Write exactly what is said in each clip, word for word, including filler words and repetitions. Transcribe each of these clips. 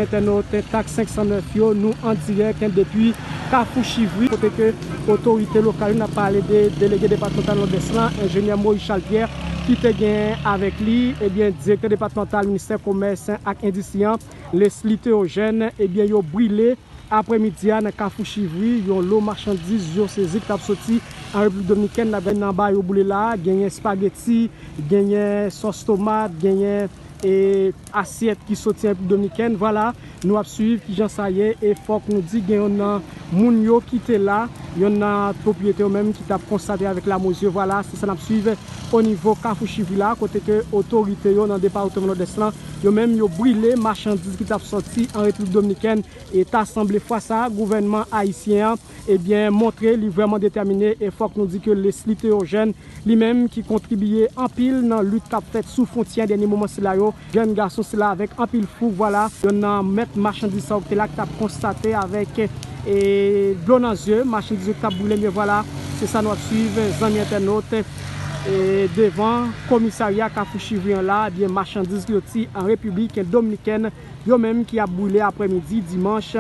Entènot Tak senk san nèf yo, nou an dirèk depi Kafou Chivri, kote ke otorite lokal yo, n ap pale de delege depatmantal Nòdès lan, enjenyè Moïse Charles Pierre, ki te gen avèk li, ebyen, direktè depatmantal ministè komès ak endistri an, Leslie Théogène, ebyen, yo brile aprèmidi a nan Kafou Chivri, yon lo machandiz yo sezi ki t ap soti an Repiblik Dominikèn, n ap gade nan ba yo boule la, genyen espageti, genyen sòs tomat, genyen e asyèt ki soti an Repiblik Dominikèn. Vwala, nou ap swiv kijan sa ye e fòk nou di gen yonn nan moun yo ki te la, yonn nan pwopriyetè yo menm ki t ap konstate avèk lamou zye. Vwala, se sa n ap swiv o nivo Kafou Chivri la, kote ke otorite yo nan depatman Nòdès lan, yo menm yo brile machandiz ki t ap sòti an Repiblik Dominikèn. E ta sanble fwa sa a, gouvènman ayisyen an, ebyen, montre li vrèman detèmine e fòk nou di ke Leslie Théogène, li menm ki kontribiye anpil nan lit k ap fèt sou fwontyè dènye moman sila yo, jèn gason sila avèk anpil fouk, vwala, yonn nan mèt machandiz sa yo ki te la ki t ap konstate avèk, e, dlo nan zye, machandiz yo ki t ap brile, men vwala, se sa nou ap swiv, zanmi entènot, e, devan komisarya Kafou Chivri an la, ebyen, machandiz ki soti an Repiblik Dominikèn, yo menm ki ap brile aprèmidi dimanch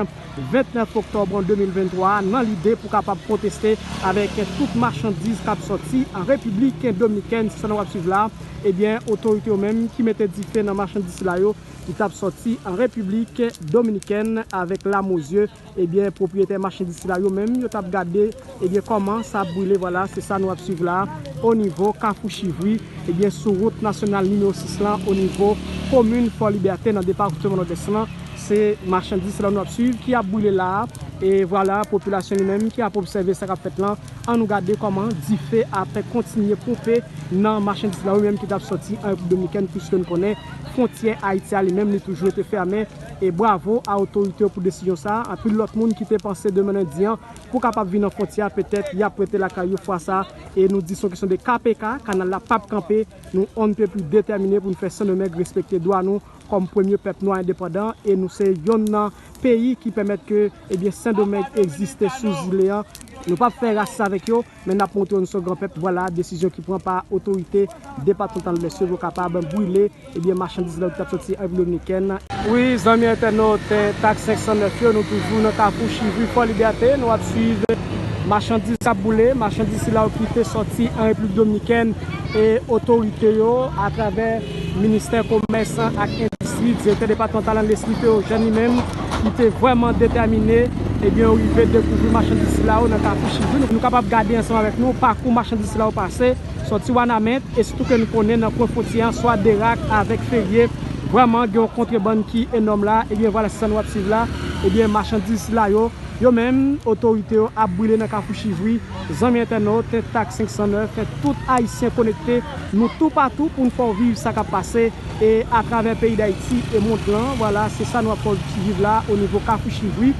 vennèf oktòb de mil venntwa a nan lide pou kapab pwoteste avèk tout machandiz k ap sòti an Repiblik Dominikèn. Se sa nou ap swiv la. Ebyen, otorite yo menm ki mete dife nan machandiz sila yo ki t ap sòti an Repiblik Dominikèn avèk lamou zye. Ebyen, pwopriyetè machandiz sila yo menm, yo t ap gade, ebyen, kòman sa ap brile, vwala, se sa nou ap swiv la, o nivo Kafou Chivri, ebyen, sou wout nasyonal nimewo sis lan, o nivo komin Fò Libète nan depatman Nòdès lan, se machandiz sila nou ap swiv ki ap brile la a, e vwala, popilasyon li menm ki ap obsève sa k ap fèt lan, ann nou gade kòman dife ap kontinye ponpe nan machandiz la yo menm ki t ap sòti an Repiblik Dominikèn, piske n konnen fwontyè Ayiti a li menm li toujou rete fèmen, e bwavo a otorite yo pou desizyon sa a. Anpil lòt moun ki te panse demen lendi an pou kapab vin nan fwontyè a, petèt y ap rete lakay yo fwa sa a. E nou di se yon kesyon de ka pè ka, kanal la p ap kanpe. Nou on ne peut plus detèmine pou n fè Sendomeng respekte dwa nou kòm premye pèp nwa endepandan. E nou se yonn nan peyi ki pèmèt ke, ebyen, Sendomeng egziste sou zile an. Nou p ap fè rasis avèk yo, men n ap montre yo nou se granpèp. Vwala desizyon ki pran pa otorite depatmantal Nòdès yo pou kapab brile, ebyen, machandiz la yo ki t ap soti an Repiblik Dominikèn. Wi, zanmi entènot, eh, Tak senk san nèf yo, nou toujou nan Kafou Chivri Fò Libète. Nou ap swiv machandiz k ap boule, machandiz sila yo ki te sòti an Repiblik Dominikèn e otorite yo atravè Ministè Komès ak Endistri, direktè depatmantal an Leslie Théogène li menm, ki te vrèman detèmine, ebyen, yo rive dekouvri machandiz sila yo nan Kafou Chivri. Nou, nou kapab gade ansanm avèk nou pakou machandiz sila yo pase, sòti Wanament, e sitou ke nou konnen nan kwen fwontyè an, swa Derak avèk Ferye, vrèman gen yon kontrebann ki enòm la, ebyen, vwala, se sa nou ap swiv la, ebyen, machandiz sila yo, yo menm, otorite yo ap brile nan Kafou Chivri. Zanmi entènot, Tak senk san nèf, tout Ayisyen konekte, nou toupatou pou n fè w viv sa k ap pase, e atravè peyi Dayiti e mond lan, vwala, se sa nou ap fè w viv la, o nivo Kafou Chivri.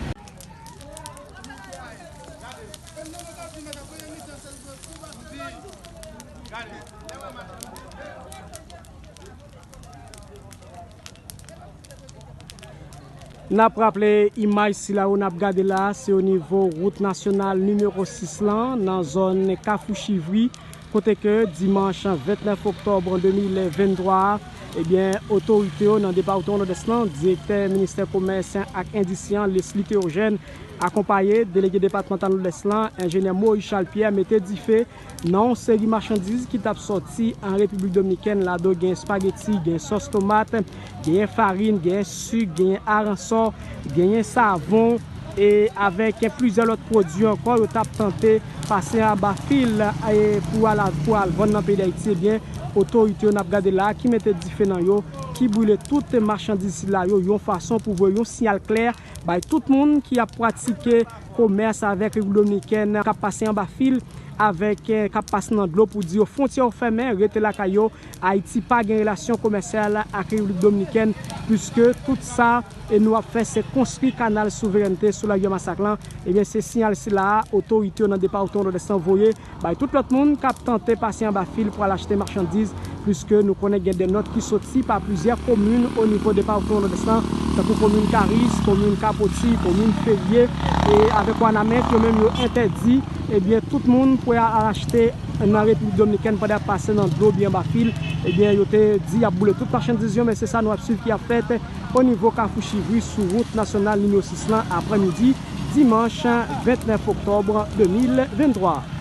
N ap raple, imaj sila yo n ap gade la, se o nivo wout nasyonal nimewo sis lan, nan zòn Kafou Chivri, kote ke dimanch vennèf oktòb de mil venntwa a, ebyen, otorite yo nan depatman Nòdès lan, direktè ministè komès ak endistri an, Leslie Théogène, akonpaye delege depatmantal Nòdès lan, enjenyè Moïse Charles Pierre, mete dife nan yon seri machandiz ki t ap sòti an Repiblik Dominikèn. Ladan yo gen espageti, gen sòs tomat, genyen farin, genyen sik, genyen aransò, genyen savon, e avèk plizyè lòt pwodui ankò, yo t ap tante pase anba fil, e pou al, pou al vann nan peyi Dayiti. Ebyen, otorite yo n ap gade la, ki mete dife nan yo, ki brile tout machandiz sila yo, yon fason pou voye yon siyal klè bay tout moun ki ap pratike komès avèk Repiblik Dominikèn, k ap pase anba fil, avèk, eh, k ap pase nan dlo, pou di yo fwontyè yo fèmen, rete lakay yo. Ayiti pa gen relasyon komèsyal ak Repiblik Dominikèn, piske tout sa, e nou ap fè, se konstwi kanal souverènte sou Larivyè Masak lan. Ebyen, se siyal sila a otorite yo nan depatman Nòdès lan voye bay tout lòt moun k ap tante pase anba fil pou al achte machandiz, pliske nou konnen gen de nòt ki soti pa plizyè komin o nivo depatman Nòdès lan, tankou komin Karis, komin Kapoti, komin Ferye, e avèk Wanament, yo menm yo entèdi, ebyen, tout moun pou al achte nan Repiblik Dominikèn pandan y ap pase nan dlo oubyen anba fil. Ebyen, yo te di y ap boule tout machandiz yo, men se sa nou ap swiv ki ap fèt. o nivo Kafou Chivri sou wout nasyonal nimewo sis lan aprèmidi dimanch vennèf oktòb de mil venntwa.